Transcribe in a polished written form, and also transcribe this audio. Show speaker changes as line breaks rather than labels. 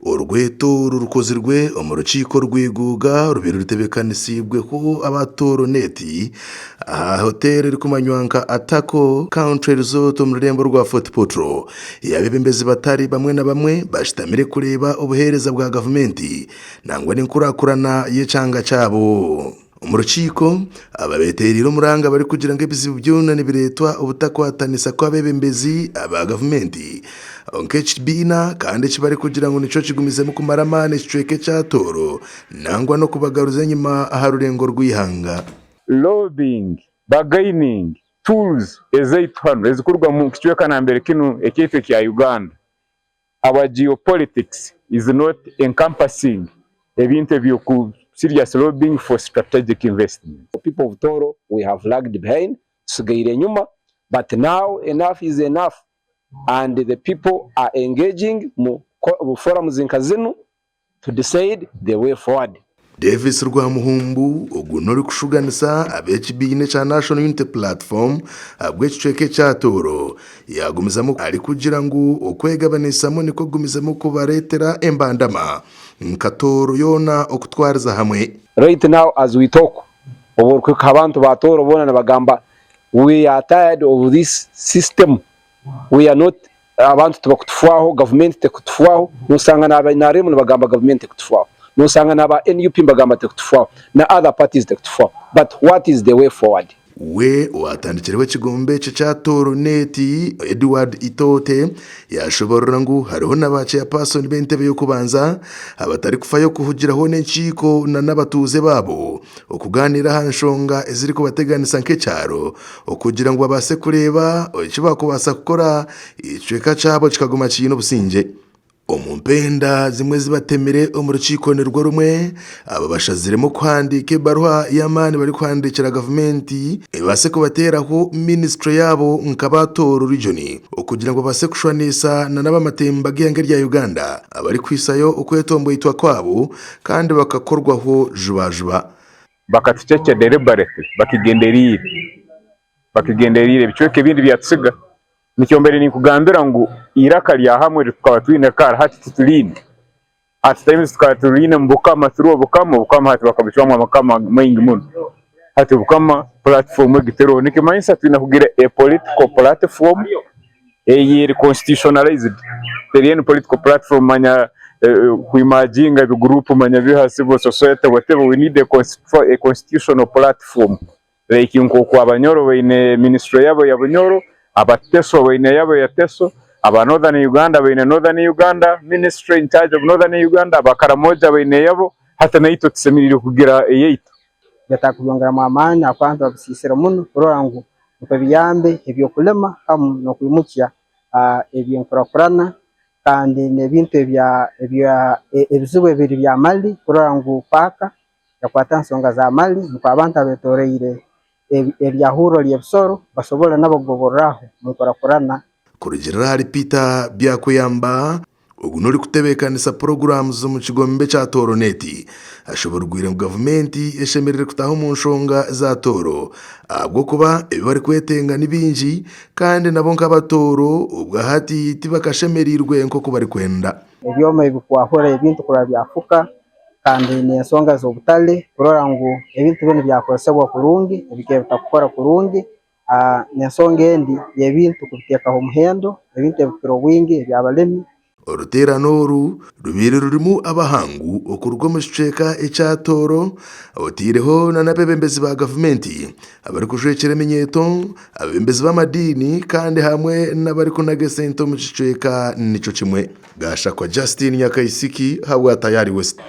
Orweto oru rukozirwe omu rukiiko rw'eiguuga rubaire rutebeekanisiibweho aba Tooro Net aha hoteeri erikumanywa nka Atako Country Resort omu rurembo rwa Fort Portal. Abeebembezi batari bamwe na bamwe bashutamire kureeba obuheereza bwa gavumenti nangwa n'enkurakurana y'ekyanga kyabo. Omu rukiiko, aba beeteereire omuranga barikugira ngu ebizibu byona nibireetwa obutakwatanisa kw'abeebembezi aba gavumenti nk'ekibiina kandi eki barikugira ngu nikyo kigumizemu kumara amaani ekicweka ekya Tooro nangwa n'okubagaruza enyima aha rurengo rw'eihanga.
Lobbying, bargaining tools ezaitu hanu ezikuruga mu kicweka nambere kinu ekyaitu ekya Uganda. Our geopolitics is not encompassing ebintu ebyoku serious lobbying for strategic investment.
People of Tooro we have lagged behind, tusigaire enyuma but now enough is enough and the people are engaging mu forums nka zinu to decide the way forward.
Davis Rwamuhumbu, Ogu n'orikushuganisa ab'ekibiina ekya National Unity Platform ahabw'ekicweka ekya Tooro, yaagumizamu arikugira ngu okwegabanisamu nikwo kugumizemu kubareetera embandama nka Tooro yoona okutwariza hamwe.
Right now as we talk, obu orikuhika aha bantu ba Tooro boona nibagamba we are tired of this system, we are not Abantu tibakutufwaho, gavumenti tekutufwaho, noshanga n'aba nrm nibagamba gavumenti tekutufwaho, noshanga n'aba nup nibagamba tekutufwaho, na other parties tekutufwaho but what is the way forward?
We owaatandikireho ekigombe eki ekya Tooro Net, Edward Itote, yaashoboorora ngu hariho na ba chairperson b'entebe y'okubanza abatarikufayo kuhugiraho n'enkiiko na n'abatuuze baabo okugaaniira aha nshonga ezirikubateganisa nk'ekyaro okugira ngu babaase kureeba eki baakubaasa kukora ekicweka kyabo kikaguma kiine obusingye. Omu mpenda zimwe ezi batemire omu rukiiko nirwo rumwe, aba bashaziremu kuhandiika ebaruha y'amaani barikuhandiikira gavumenti ebaase kubateeraho minisitule yaabo nka ba Tooro Region okugira ngu babaase kushwanisa na n'abamatemba g'eihanga erya Uganda abarikuhisayo okwetomboitwa kwabo kandi bakakorwaho jubajuba.
Bakatucekya deliberately bakigenderiire bakigenderiire ebicweka ebindi byatusiga. Nikyo mbaire ninkugambira ngu eiraka rya hamwe eri tukaba twine kare hati tituriine. At times tukaba turiine omu bukama through obukama, obukama hati bakabucwamu amakama maingi muno. Hati obukama platform egi teriho nikimanyisa twine kugira a political platform eyeri constitutionalized teri any political platform manya ku emerginga ebi group manya biha civil society whatever we need a constitutional platform like nkoku abanyoro baine ministry yabo ya bunyoro, abateso baine eyabo ya teso, aba northern Uganda baine northern Uganda ministry in charge of northern Uganda, abakaramoja baine eyabo hati naitwe tusemerire kugira eyaitu.
Byetaaga kubyongeramu amaani ahabw'okuba abantu babisiisire muno kurora ngu nukwo biyambe eby'okulima hamu n'okwimukya eby'enkurakurana kandi n'ebintu ebizibu ebiri by'amali kurora ngu paaka yakwata ha nsonga z'amali nukwo abantu abetoroire eryahurro ly'ebisoro basobole nabo kugoborraho omu nkurakurana.
Kurugiirira ahari Peter Byakuyamba, ogu n'orikutebeekanisa puroguraamu z'omu kigombe kya Tooro Net, ashoborwire ngu gavumenti eshemereire kutaaha omu nshonga za Tooro ahabw'okuba ebi barikwetenga ni bingi kandi nabo nk'abatooro obwahati tibakashemereirwe nk'oku barikwenda.
Ebyoma ebikwahura ebintu kurora byafuka kandi n'ensonga z'obutale kurora ngu ebintu binu byakozesebwa kurungi ebikaba bitakukora kurungi. N'ensonga endi y'ebintu kubiteekaho omuhendo, ebintu ebikukira obwingi eby'abalimi.
Oruteerane oru rubaire rurimu abahangu okuruga omu kicweka ekya Tooro otaireho n'abeebembezi ba gavumenti, abarikujwekyera eminyeeto, abeebembezi b'amadiini kandi hamwe n'abarikunaga esente omu kicweka nikyo kimwe. Gashakwa Justine Nyakaisiki ahabwa Tayari West.